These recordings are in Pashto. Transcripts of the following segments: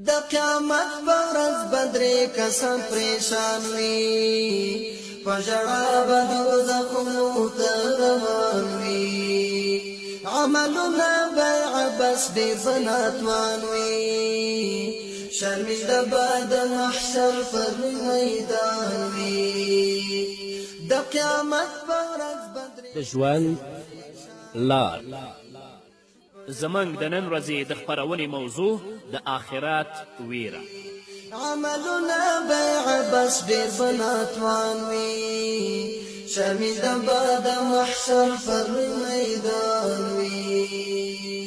د قیامت په ورځ به درې کسان پریشان وي، په ژړا به دوزخونو ته روان وي، عملونه به عبث ډېر به ناتوان وي، شرمنده به د محشر پر میدان وي. د قیامت په ورځ به درې د ژوند لار. زموږ د نن ورځې د خپرونې موضوع د آخرت ویره. عملونه به عبث ډېر به ناتوان وي، شرمنده به د محشر پر میدان وي.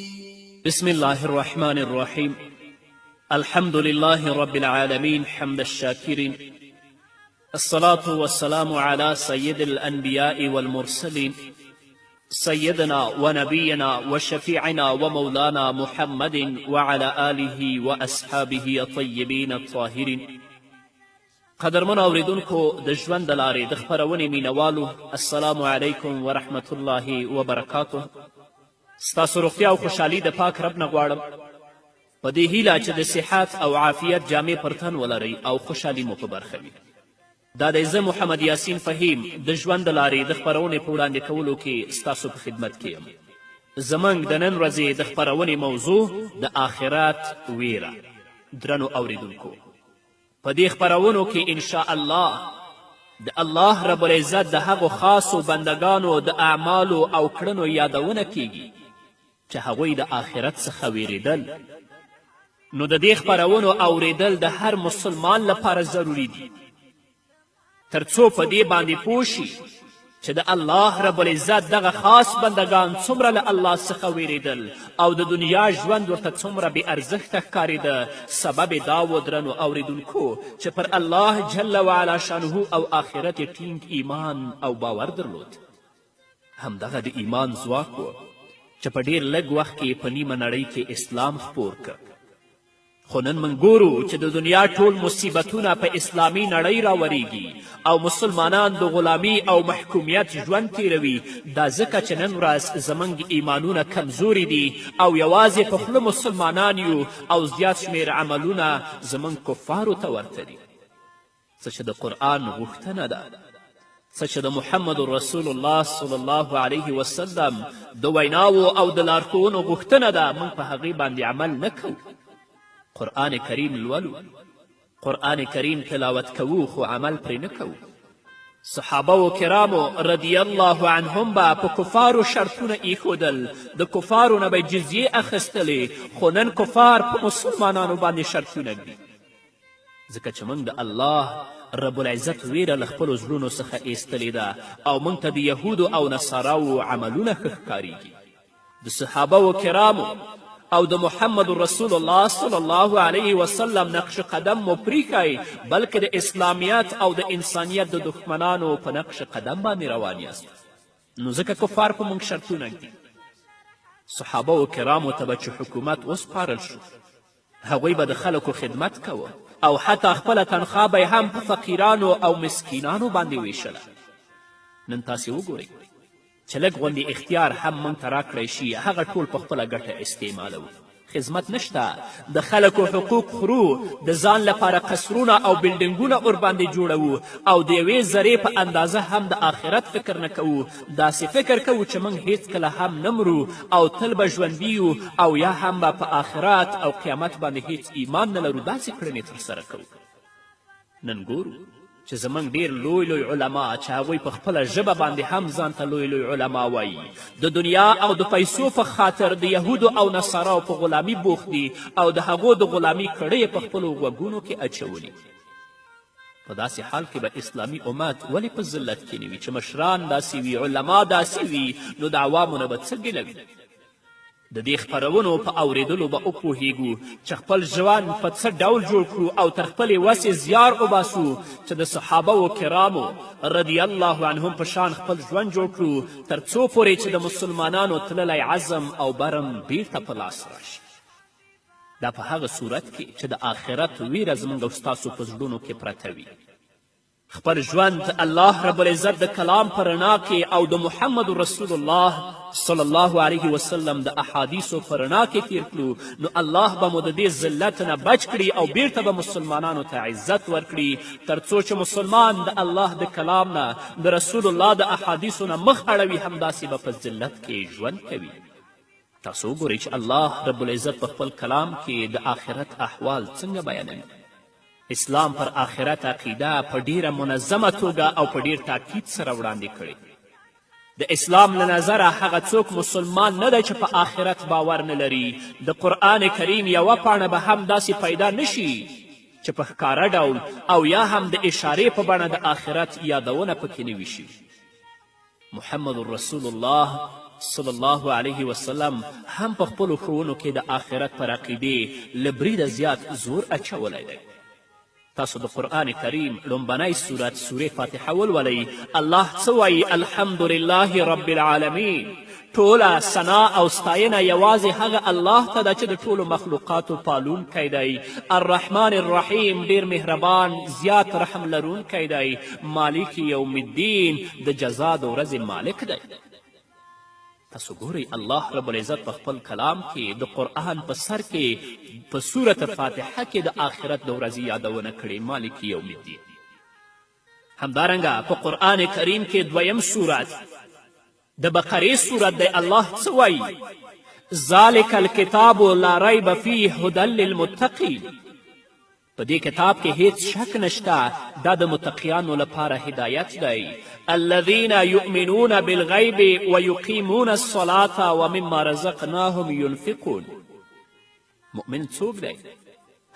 بسم الله الرحمن الرحیم. الحمد لله رب العالمين، حمد الشاكرين، الصلاة والسلام على سيد الأنبياء والمرسلين، سيدنا ونبينا وشفيعنا ومولانا محمد وعلى آله وأصحابه الطيبين الطاهرين. قدرمنو اوریدونکو، د ژوند د لارې د خپرونې مینوالو، السلام علیکم ورحمت الله وبرکاته. ستاسو روغتیا او خوشحالي د پاک رب نه غواړم، په دې هیله چې د صحت او عافیت جامې پر تن ولرئ او خوشحالي مو په برخه وي. دا دی زه محمد یاسین فهیم د ژوند د لارې د خپرونې په وړاندې کولو کې ستاسو په خدمت کې یم. زموږ د نن ورځې د خپرونې موضوع د آخرت ویره. درنو اوریدونکو، په دې خپرونو کې انشاء الله د الله رب العزت د هغو خاصو بندګانو د اعمالو او کړنو یادونه کیږي چې هغوی د آخرت څخه ویریدل. نو د دې خپرونو اوریدل د هر مسلمان لپاره ضروري دي، تر څو په دې باندې پوه شي چې د الله رب العزت دغه خاص بندګان څومره له الله څخه ویریدل او د دنیا ژوند ورته څومره بې ارزښته ښکارېده. سبب یې دا و، درنو اوریدونکو، چې پر الله جل وعلا شانه او آخرت یې ټینګ ایمان او باور درلود. همدغه د ایمان ځواک و چې په ډیر لږ وخت کې په نیمه نړۍ کې اسلام خپور کړ. خو نن موږ ګورو چې د دنیا ټول مصیبتونه په اسلامي نړۍ راورېږي او مسلمانان د غلامي او محکومیت ژوند تیروي. دا ځکه چې نن ورځ زموږ ایمانونه کمزوري دي او یوازې په خوله مسلمانان یو او زیات شمېر عملونه زموږ کفارو ته ورته دي. څه چې د قرآن غوښتنه ده، څه چې د محمد رسول الله صلی الله علیه وسلم د ویناوو او د لارښوونو غوښتنه ده، موږ په هغې باندې عمل نه کوو. قرآن کریم لولو، قرآن کریم تلاوت کوو، خو عمل پرې نه کوو. صحابه و کرامو رضی الله عنهم به په کفارو شرطونه ایښودل، د کفارو نه به جزیې اخیستلې، خو نن کفار په مسلمانانو باندې شرطونه ږدي، ځکه چې موږ د الله رب العزت ویره له خپلو زړونو څخه ایستلې ده او موږ ته د یهودو او نصاراو عملونه ښه ښکاریږي. د صحابه و کرامو او د محمد رسول الله صلی الله علیه وسلم نقش قدم مو پریښی، بلکې د اسلامیت او د انسانیت د دښمنانو په نقش قدم باندې روان یاست. نو ځکه کفار په موږ شرطونه ږدي. صحابه و کرامو ته به چې حکومت وسپارل شو، هغوی به د خلکو خدمت کوه او حتی خپله تنخوا به هم په فقیرانو او مسکینانو باندې ویشله. نن تاسې وګورئ چې لږ غوندې اختیار هم موږ ته راکړی شي، هغه ټول په خپله ګټه استعمالوو. خدمت نشته، د خلکو حقوق خورو، د ځان لپاره قصرونه او بلډینګونه ورباندې جوړوو او د یوې ذرې په اندازه هم د آخرت فکر نه کوو. داسې فکر کوو چې موږ هیڅکله هم نه مرو او تل به ژوندي یو او یا هم به په آخرت او قیامت باندې هیڅ ایمان نه لرو. داسې کړنې ترسره کوو. نن ګورو چې زموږ ډیر لوی لوی علما، چې هغوی په خپله ژبه باندې هم ځان ته لوی لوی علما وایي، د دنیا او د پیسو په خاطر د یهودو او نصاراو په غلامي بوخت دي او د هغو د غلامي کړۍ په خپلو غوږونو کې اچولي. په داسې حال کې به اسلامي امت ولې په ذلت کې نه وي چې مشران داسې وي، علما داسې وي، نو د عوامو نه به څه ګیله وي؟ د دې خپرونو په اوریدلو به وپوهیږو چې خپل ژوند په څه ډول جوړ کړو او تر خپلې وسې زیار وباسو چې د صحابه و کرامو رضی الله عنهم په شان خپل ژوند جوړ کړو، تر څو پورې چې د مسلمانانو تللی عزم او برم بیرته په لاس راشي. دا په هغه صورت کې چې د آخرت ویره زموږ او ستاسو په زړونو کې پرته وي. خپل ژوند الله رب العزت د کلام په رڼا کې او د محمد رسول الله صلی الله علیه وسلم د احادیثو په رڼا کې تیر کړو، نو الله به مو د دې ذلت نه بچ کړي او بیرته به مسلمانانو ته عزت ورکړي. تر څو چې مسلمان د الله د کلام نه، د رسول الله د احادیثو نه مخ اړوي، همداسې به په ذلت کې ژوند کوي. تاسو وګورئ چې الله رب العزت په خپل کلام کې د آخرت احوال څنګه بیانوي. اسلام پر آخرت عقیده په ډیره منظمه توګه او په ډیر تاکید سره وړاندې کړې. د اسلام له نظره هغه څوک مسلمان نه دی چې په آخرت باور نه لري. د قرآن کریم یوه پاڼه به هم داسې پیدا نشي چې په ښکاره ډول او یا هم د اشارې په بڼه د آخرت یادونه پکې نه وي شوي. محمد رسول الله صلی الله علیه وسلم هم په خپلو ښوونو کې د آخرت پر عقیدې له بریده زیات زور اچولی دی. تاسو د قرآن کریم لومبنی سورت، سورې فاتحه ولولئ. الله څه وایي؟ الحمد لله رب العالمین. ټوله ثنا او ستاینه یوازې هغه الله ته ده چې د ټولو مخلوقاتو پالونکی دی. الرحمن الرحیم، ډیر مهربان، زیات رحم لرونکی دی. مالک یوم الدین، د جزا د ورځې مالک دی. تاسو ګورئ، الله رب العزت په خپل کلام کې د قرآن په سر کې په سورت فاتحه کې د آخرت د ورځې یادونه کړې، مالک یوم الدین. همدارنګه په قرآن کریم کې دویم سورت د بقرې سورت دی. الله څه وایي؟ ذلک الکتاب لا ریب فیه هدی للمتقین. په دې کتاب کې هیڅ شک نشته، دا د متقیانو لپاره هدایت دی. الذین یؤمنون بالغیب ویقیمون الصلاة ومما رزقناهم ینفقون. مؤمن څوک دی؟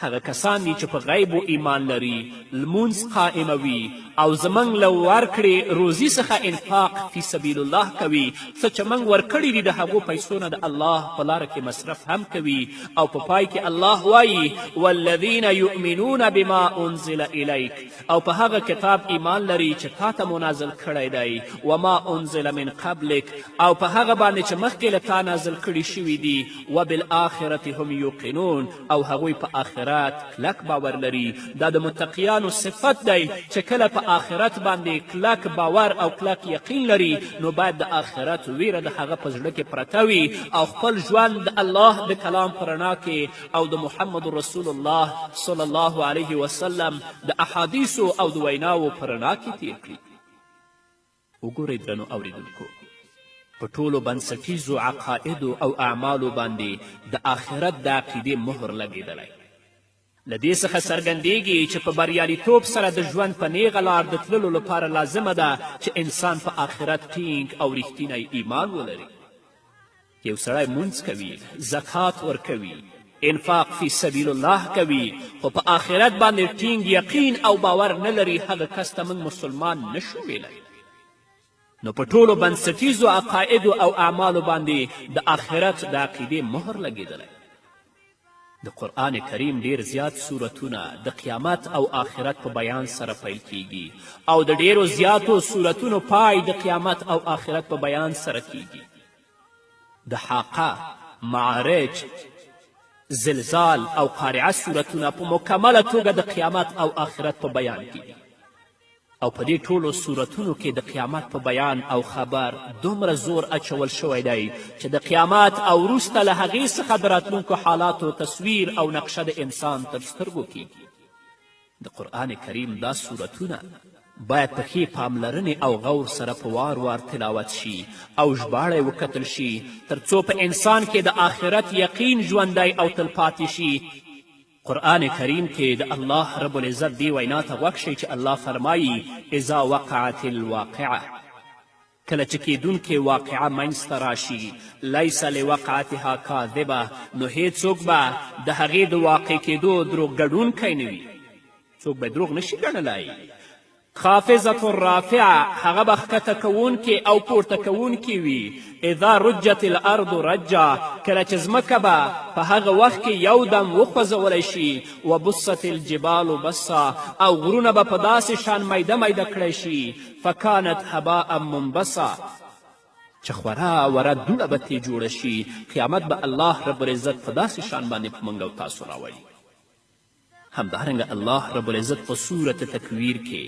هغه کسان دي چې په غیبو ایمان لري، لمونځ قائموي او زموږ له ورکړې روزي څخه انفاق فی سبیل الله کوي. څه چې موږ ورکړي دي د هغو پیسو نه د الله په لاره کې مصرف هم کوي. او په پای کې الله وایي والذین یؤمنون بما انزل الیک، او په هغه کتاب ایمان لري چې تا ته مو نازل کړی دی، وما انزل من قبلک، او په هغه باندې چې مخکې له تا نازل کړي شوي دي، وبالآخرة هم یوقنون، او هغوی په آخرت کلک باور لري. دا د متقیانو صفت دی چې کله په آخرت باندې کلک باور او کلک یقین لري، نو باید د آخرت ویره د هغه په زړه کې پرته وي او خپل ژوند د الله د کلام په رڼا کې او د محمد رسول الله صلی الله علیه وسلم د احادیثو او د ویناوو په رڼا کې تیر کړي. وګورئ درنو اوریدونکو، په ټولو بنسټیزو عقایدو او اعمالو باندې د آخرت د عقیدې مهر لګېدلی. له دې څخه څرګندیږي چې په بریالیتوب سره د ژوند په نیغه لار د تللو لپاره لازمه ده چې انسان په آخرت ټینګ او رښتینی ایمان ولري. یو سړی مونځ کوي، زکات ورکوي، انفاق فی سبیل الله کوي، خو په آخرت باندې ټینګ یقین او باور نه لري، هغه کس ته موږ مسلمان نشو ویلی. نو په ټولو بنسټیزو عقایدو او اعمالو باندې د آخرت د عقیدې مهر لګېدلی. د قرآن کریم ډیر زیات سورتونه د قیامت او آخرت په بیان سره پیل کیږي او د ډیرو زیاتو سورتونو پای د قیامت او آخرت په بیان سره کیږي. د حاقه، معارج، زلزال او قارعه سورتونه په مکمله توګه د قیامت او آخرت په بیان کې دي. او په دې ټولو سورتونو کې د قیامت په بیان او خبر دومره زور اچول شوی دی چې د قیامت او وروسته له هغې څخه د راتلونکو حالاتو تصویر او نقشه د انسان تر سترګو کیږي. د قرآن کریم دا سورتونه باید په ښې پاملرنې او غور سره په وار وار تلاوت شي او ژباړه یې وکتل شي، تر څو په انسان کې د آخرت یقین ژوندی او تلپاتې شي. قرآن کریم کې د الله رب العزت دې وینا ته غوږ شئ چې الله فرمایي اذا وقعت الواقعه، کله چې کیدونکې واقعه منځته راشي، لیس لوقعتها کاذبه، نو هیڅوک به د هغې د واقع کیدو دروغ ګڼونکی نه وي، څوک به دروغ نشي ګڼلی. خافضة الرافعه، هغه به ښکته کوونکې او پورته کوونکې وي. اذا رجت الارض رجا، کله چې ځمکه به په هغه وخت کې یو دم وخوځولی شي. وبست الجبال بسا، او غرونه به په داسې شان میده میده کړی شي. فکانت هباء منبسا، چې خورا وره دوړه به ترې جوړه شي. قیامت به الله رب العزت په داسې شان باندې په موږ او تاسو راولي. همدارنګه الله رب العزت په سورت تکویر کې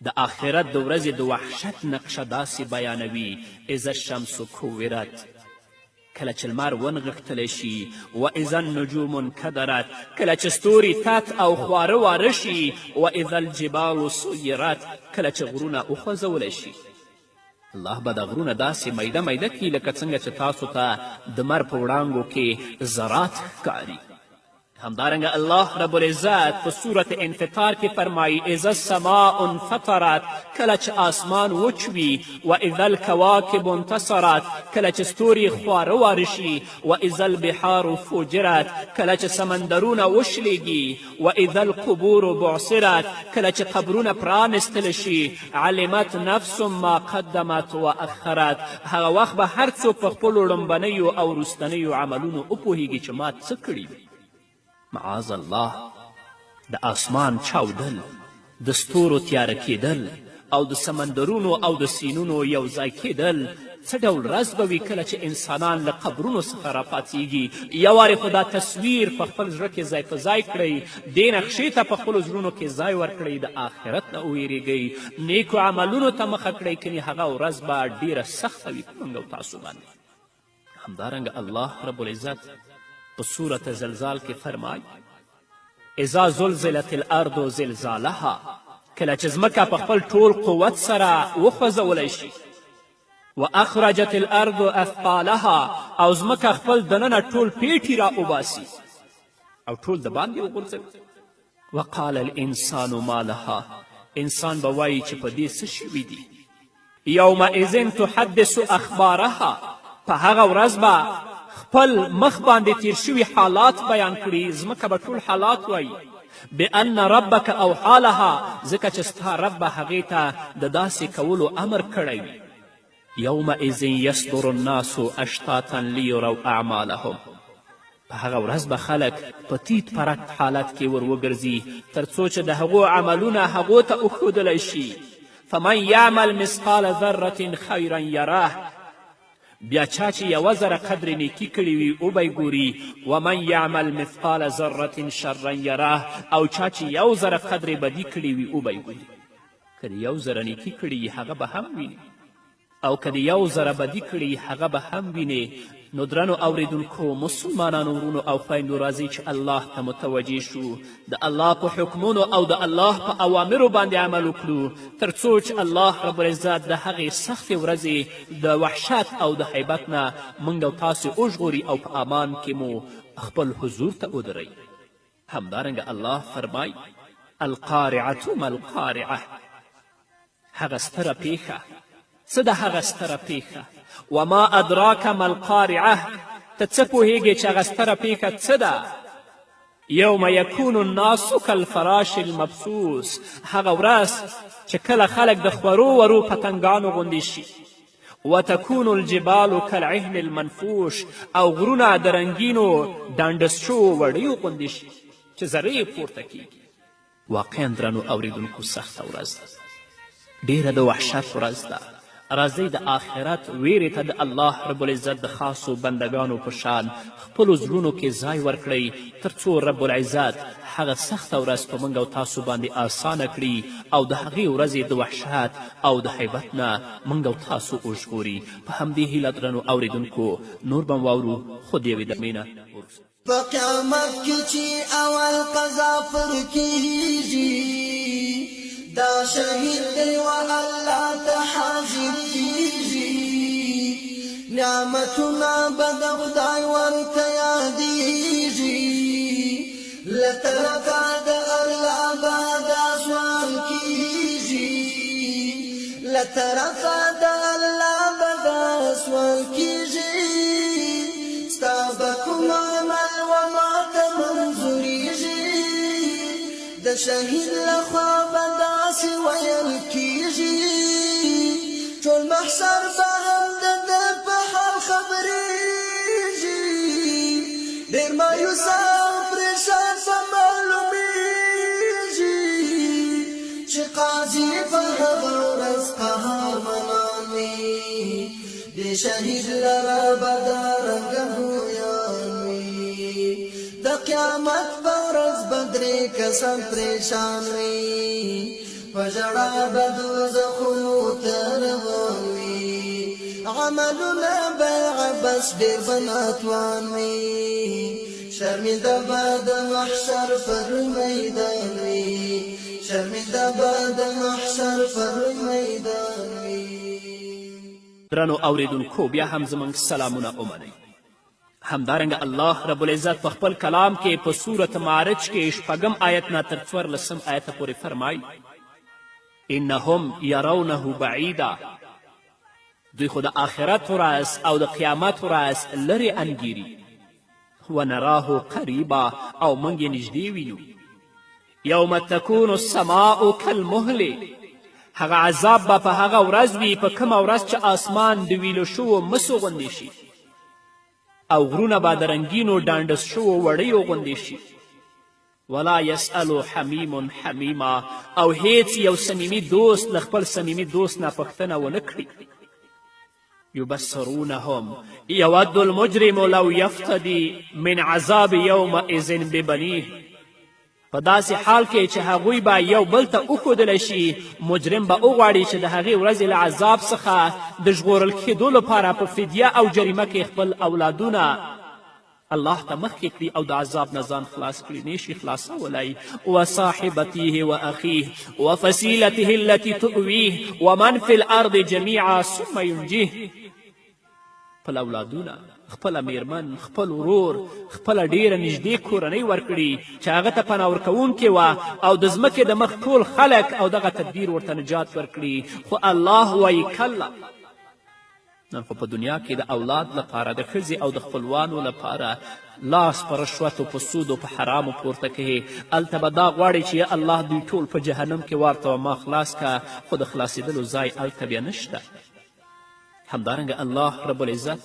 د آخرت د ورځې د وحشت نقشه داسې بیانوي: اذا الشمس کورت، کله چې لمر ونغښتلی شي، و اذا النجوم انکدرت، کله چې ستوري تت او خواره واره شي، و اذا الجبال سیرت، کله چې غرونه وخوځولی شي. الله به دا غرونه داسې میده میده کړي لکه څنګه چې تاسو ته د لمر په وړانګو کې ذرات ښکاري. همدارنګه الله رب العزت په سورت انفطار کې فرمایي: اذا السماء انفطرت، کله چې آسمان وچ وي، و اذا الکواکب انتصرت، کله چې ستوري خواره واره شي، و اذا البحار فجرت، کله چې سمندرونه وشلیږي، و اذا القبور بعثرت، کله چې قبرونه پرانستل شي، علمت نفس ما قدمت و اخرت. هغه وخت به هر څوک په خپلو ړومبنیو او وروستنیو عملونو وپوهیږي چې ما څه کړي دي. معاذ الله، د آسمان چاودل، د ستورو تیاره کیدل او د سمندرونو او د سینونو یو ځای کیدل څه ډول ورځ به وي کله چې انسانان له قبرونو څخه راپاڅیږي. یو وارې خو دا تصویر په خپل زړه کې ځای په ځای کړئ، دې نقشې ته په خپلو زړونو کې ځای ورکړئ، د آخرت نه وویریږئ، نیکو عملونو ته مخه کړئ، کنې هغه ورځ به ډیره سخته وي په موږ او تاسو باندې. همدارنګه الله رب العزت په سورة زلزال کې فرمایي: اذا زلزلت الارض زلزالها، کله چې ځمکه په خپل ټول قوت سره وخوځولی شي، و اخرجت الارض اثقالها، او ځمکه خپل دننه ټول پیټي را وباسي او ټول د باندې وغورځوي، وقال الانسان ما لها، انسان به وایي چې په دې څه شوي دي. یومئذ تحدث اخبارها، په هغه ورځ به خپل مخ باندې تیر شوي حالات بیان کړي، ځمکه به ټول حالات وایي. بأن ربک اوحی لها، ځکه چې ستا رب به هغې ته د داسې کولو امر کړی وي. یومئذ یصدر الناس اشتاتا لیروا اعمالهم، په هغه ورځ به خلک په تیت پرک حالت کې ور وګرځي تر څو چې د هغو عملونه هغو ته وښودلی شي. فمن یعمل مثقال ذرة خیرا یره، بیا چا چې یوه ذره قدر نیکي کړې وي وبه یې ګوري. ومن یعمل مثقال ذرة شرا یره، او چا چې یو ذره قدر بدي کړې وي وبه یې ګوري. که د یو ذره نیکي کړې هغه به هم ویني، او که د یو ذره بدي کړي هغه به هم وینې. نو درنو اوریدونکو مسلمانانو ورونو او خویندو، راځئ چې الله ته متوجه شو، د الله په حکمونو او د الله په اوامرو باندې عمل وکړو، تر څو چې الله رب العزت د هغې سختې ورځې د وحشت او د هیبت نه موږ او تاسې وژغوري او په امان کې مو خپل حضور ته ودروي. همدارنګه الله فرمایي: القارعة ما القارعة، هغه ستره پیښه څه ده؟ هغه ستره پیښه. وما ادراک ما القارعه، ته څه پوهیږې چې هغه ستره پیښه څه ده؟ یوم یکون الناس کالفراش المبثوث، هغه ورځ چې کله خلک د خورو ورو پتنګانو غوندې شي، وتکون الجبال کالعهن المنفوش، او غرونه د رنګینو ډانډس شوو وړیو غوندې شي چې ذرې یې پورته کیږي. واقعا درنو اوریدونکو سخته ورځ ده، ډیره د وحشت ورځ ده. راځئ د آخرت ویرې ته د الله رب العزت د خاصو بندګانو په شان خپلو زړونو کې ځای ورکړئ، تر څو رب العزت هغه سخته ورځ په موږ او تاسو باندې آسانه کړي او د هغې ورځې د وحشت او د هیبت نه موږ او تاسو وژغوري. په همدې هیله درنو اوریدونکو نور به واورو، خو د یوې دمې نه وروسته. په قیامت کې چې اول قضا پر کیږي، دا شهید دی و الله ته حاضر کیږي، نعمتونه به د خدای ورته یادیږي، له طرفه د الله به دا سوال کیږي، له طرفه د الله به دا سوال کیږي، ستا به کوم عمل و ماته منظوریږي، د شهید لخوا به داسې ویل کیږي، ټول محشر به هم د ده په حال خبریږي، ډېر مایوسه او پرېشان به معلومیږي، چې قاضي په هغه ورځ قهر منان وي، دې شهید لره به دا رنګه ګویان وي، د قیامت په ورځ به درې کسان پرېشان وي، په ژړا به دوزخونو ته روان وي، عملونه به عبث ډېر به ناتوان وي، شرمنده به د محشر پر میدان وي، شرمنده به د محشر پر میدان وي. درنو اوریدونکو، بیا هم زموږ سلامونه ومنئ. همدارنګه الله رب العزت په خپل کلام کې په سورت معارج کې شپږم آیت نه تر 14 آیته پورې فرمایي: انهم یرونه بعیدا. دوی خو د آخرت ورځ او د قیامت ورځ لرې انګیري، ونراه قریبا، او موږ یې نږدې وینو. یوم تکون السماء کالمهل، هغه عذاب به په هغه ورځ وي په کومه ورځ چې آسمان د ویلو شوو مسو غوندې شي، او غرونه به د رنګینو ډانډس شوو وړیو غوندې شي. ولا یسأل حمیم حمیما، او هیڅ یو صمیمي دوست له خپل صمیمي دوست نه پوښتنه ونه کړي. یبصرونهم یود المجرم لو یفتدي من عذاب یومئذ ببنیه. په داسې حال کې چې هغوی به یو بل ته وښودلی شي، مجرم به وغواړي چې د هغې ورځې له عذاب څخه د ژغورل کېدو لپاره په فدیه او جریمه کې خپل اولادونه الله ته مخکې کړي او د عذاب نه ځان خلاص کړي. نه شي خلاصولی. وصاحبته واخیه وفصیلته التي تؤویه ومن فی الارض جمیعا ثم ینجیه. خپل اولادونه، خپله میرمن، خپل ورور، خپله ډیره نږدې کورنۍ ورکړي چې هغه ته پناه ورکوونکې وه، او د ځمکې د مخ ټول خلک او دغه تدبیر ورته نجات ورکړي. خو الله وایي کلا. نن خو په دنیا کې د اولاد لپاره، د ښځې او د خپلوانو لپاره لاس په رشوت او په سود او په حرامو پورته کوي. هلته به دا غواړي چې یا الله دوی ټول په جهنم کې ورته ما خلاص که، خو د خلاصېدلو ځای هلته بیا نشته. همدارنګه الله رب العزت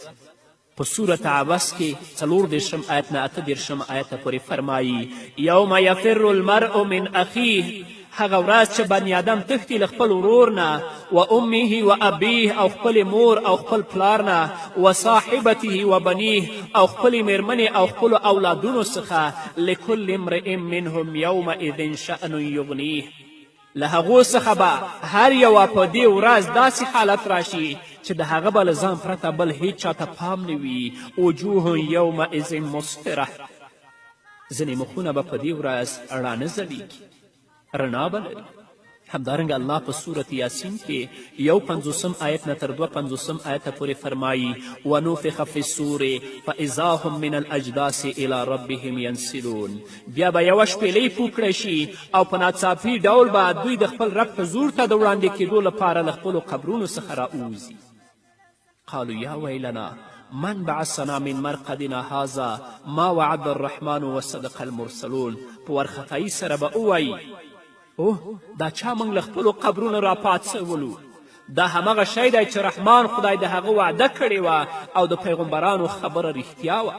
په سورة عبس کې 34 آیت نه 38 آیته پورې فرمایي: یوم یفر المرء من اخیه، هغه ورځ چې بني آدم تښتي له خپل ورور نه، و امه و ابیه، او خپلې مور او خپل پلار نه، و صاحبته و بنیه، او خپلې میرمنې او خپلو اولادونو څخه، لکل امرئ منهم یومئذ شأن یغنیه. له هغو څخه به هر یوه په دې ورځ داسې حالت راشي چې د هغه به له ځان پرته بل هیچا ته پام نه وي. وجوه یومئذ مسفره، ځینې مخونه به په دې ورځ ړانه ځلیږي، رڼا به لري. همدارنګه الله په سورت یاسین کې 51 آیت نه تر 52 آیته پورې فرمایي: ونفخ فی الصور فاذا هم من الاجداث الی ربهم ینسلون. بیا به یوه شپېلۍ پو کړی شي او په ناڅاپي ډول به دوی د خپل رب حضور ته د وړاندې کېدو لپاره له خپلو قبرونو څخه راووځي. قالوا یا ویلنا من بعثنا من مرقدنا هذا ما وعد الرحمن وصدق المرسلون. په ورخطایي سره به ووایي: اوه، دا چا موږ له خپلو قبرونو راپاڅولو؟ دا هماغه شی دی چې رحمان خدای د هغه وعده کړې وه او د پیغمبرانو خبره رښتیا وه.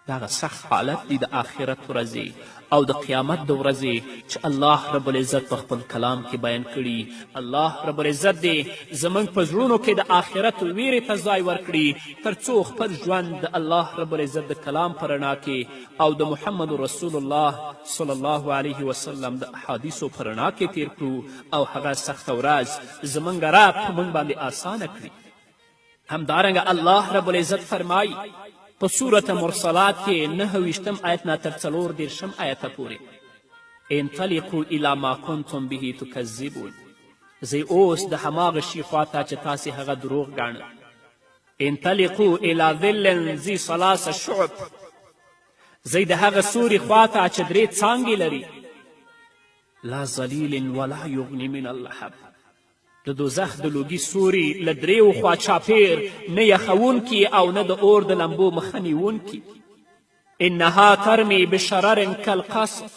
دغه سخت حالت دی د آخرت ورځې او د قیامت د ورځې چې الله رب العزت په خپل کلام کې بیان کړي. الله رب العزت دې زموږ په زړونو کې د آخرت ویرې ته ځای ورکړي، تر څو خپل ژوند د الله رب العزت د کلام په رڼا کې او د محمد رسول الله صلی الله علیه وسلم د احادیثو په رڼا کې تیر کړو، او هغه سخته ورځ زموږ رب په موږ باندې اسانه کړي. همدارنګه الله رب العزت فرمایي په سورة مرسلات کې 29 آیت نه تر 34 آیته پورې: انطلقوا الی ما کنتم به تکذبون. ځئ اوس د هماغه شي خواته چې تاسې هغه دروغ ګاڼه. انطلقوا الی ظل ذي ثلاث شعب. ځئ د هغه سوري خواته چې درې څانګې لري. لا ظلیل ولا یغني من اللهب. د دوزخ د لوګي سوري له درېو خوا چاپیر، نه یخوونکي او نه د اور د لمبو مخه نیوونکي. انها ترمي بشرر کالقصر.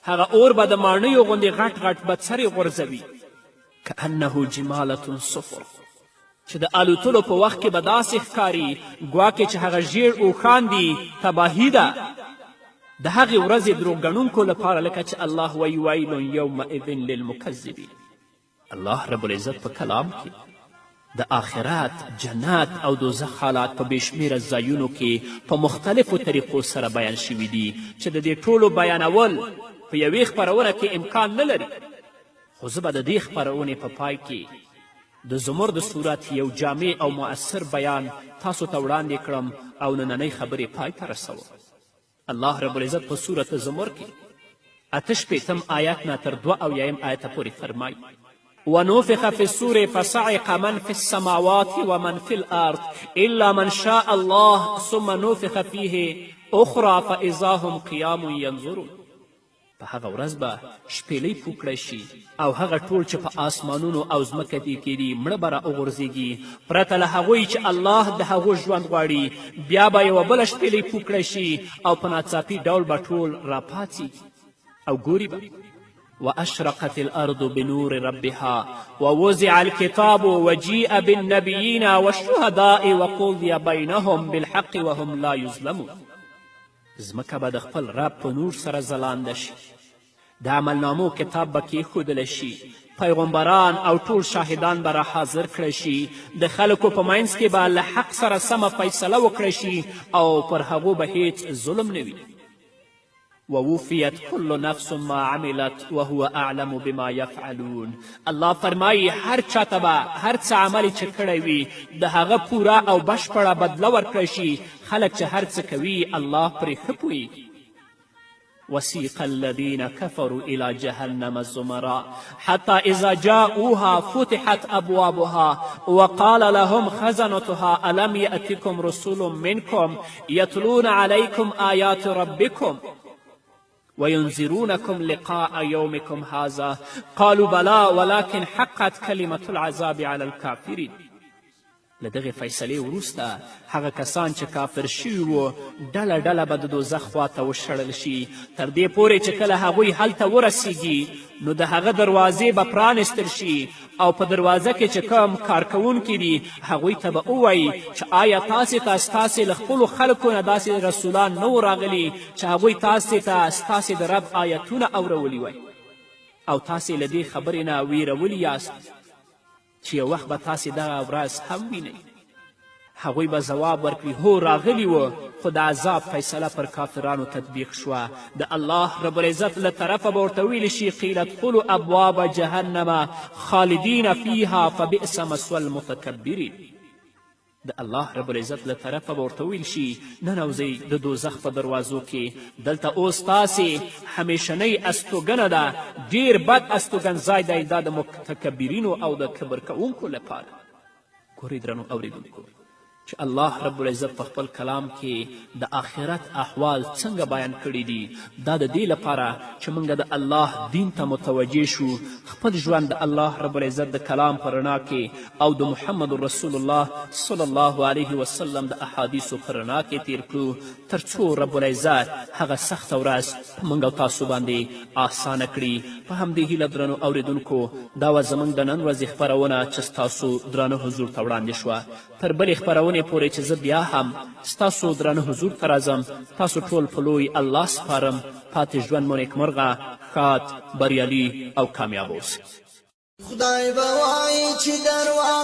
هغه اور به د ماڼیو غوندې غټ غټ بڅرې غورځوي. کأنه جمالة صفر، چې د الوتلو په وخت کې به داسې ښکاري ګواکې چې هغه ژیړ اوښان دي، تباهي ده د هغې ورځې دروغ ګڼونکو لپاره، لکه چې الله وایي: ویل یومئذ للمکذبین. الله رب العزت په کلام کې د آخرت، جنت او دوزخ حالات په بې شمېره ځایونو کې په مختلفو طریقو سره بیان شوي دي، چې د دې ټولو بیانول په یوې خپرونه کې امکان نه لري. خو زه به د دې خپرونې په پای کې د زمر د سورت یو جامع او مؤثر بیان تاسو ته وړاندې کړم او نننۍ خبرې پای ته رسوم. الله رب العزت په سورت زمر کې 68 آیت نه تر 72 آیته پورې فرمایي: ونفخ في الصور فصعق من في السماوات ومن في الأرض إلا من شاء الله ثم نفخ فيه أخرى فإذا هم قيام ينظرون. په هغه ورځ به شپېلۍ پو کړی شي او هغه ټول چې په آسمانونو او ځمکه کې دي مړه به راوغورځېږي، پرته له هغوی چې الله د هغو ژوند غواړي. بیا به یوه بله شپېلۍ پو کړی شي او په ناڅاپي ډول به ټول راپاڅېږي او ګوري به. وأشرقت الأرض بنور ربها ووزع الكتاب وجيء بالنبيين والشهداء وقضي بينهم بالحق وهم لا يظلمون. ځمکه به د خپل رب په نور سره ځلانده شي، د عملنامو کتاب به کیښودلی شي، پیغمبران او ټول شاهدان به را حاضر کړی شي، د خلکو په منځ کې به له حق سره سمه فیصله وکړی شي او پر هغو به هیڅ ظلم نه وي. ووفیت كل نفس ما عملت وهو اعلم بما يفعلون. الله فرمایي هر چا ته به هر څه عمل چې کړی وي د هغه پوره او بشپړه بدله ورکړی شي. خلک چې هر څه کوي الله پرې ښه پوهیږي. وسيق الذين كفروا إلى جهنم زمرا حتى إذا جاءوها فتحت أبوابها وقال لهم خزنتها ألم يأتكم رسول منكم يتلون عليكم آيات ربكم وينذرونكم لقاء يومكم هذا قالوا بلى ولكن حقت كلمة العذاب على الكافرين. له دغې فیصلې وروسته هغه کسان چې کافر شوي وو ډله ډله به د دوزخ خواته وشړل شي، تر دې پورې چې کله هغوی هلته ورسیږي نو د هغه دروازې به پرانیستل شي او په دروازه کې چې کوم کارکوونکي دي هغوی ته به ووایي چې آیا تاسې ته ستاسې له خپلو خلکو نه داسې رسولان نه وو راغلي چې هغوی تاسې ته ستاسې د رب آیتونه اورولي وای او تاسې له دې خبرې نه ویرولي یاست چې یو وخت به تاسې دغه ورځ هم وینئ؟ هغوی به ځواب ورکړي هو راغلي وو، خو د عذاب فیصله پر کافرانو تطبیق شوه. د الله رب العزت له طرفه به ورته ویل شي قیل ادخلوا ابواب جهنم خالدین فیها فبئس مثوی المتکبرین. د الله رب العزت له طرفه به ورته وویل شي ننوځئ د دوزخ په دروازو کې، دلته اوس تاسې همیشنۍ استوګنه ده، ډیر بد استوګنځای دی دا د متکبرینو او د کبر کوونکو لپاره. ګورئ درنو اورېدونکو چې الله رب العزت په خپل کلام کې د آخرت احوال څنګه بیان کړي دي، دا د دې لپاره چې موږ د الله دین ته متوجه شو، خپل ژوند د الله رب العزت د کلام په رڼا کې او د محمد رسول الله صلی الله علیه وسلم د احادیثو په رڼا کې تیر کړو، تر څو رب العزت هغه سخته ورځ په موږ او تاسو باندې آسانه کړي. په همدې هیله درنو اورېدونکو دا وه زموږ د نن ورځې خپرونه چې ستاسو درانه حضور ته وړاندې شوه. تر بلې خپرونې پورې چې زه بیا هم ستاسو درانه حضور ته راځم، تاسو ټول په لوی الله سپارم. پاتې ژوند مو نیکمرغه، ښاد، بریالي او کامیاب اوسئ. خدای به وایي چې درواغ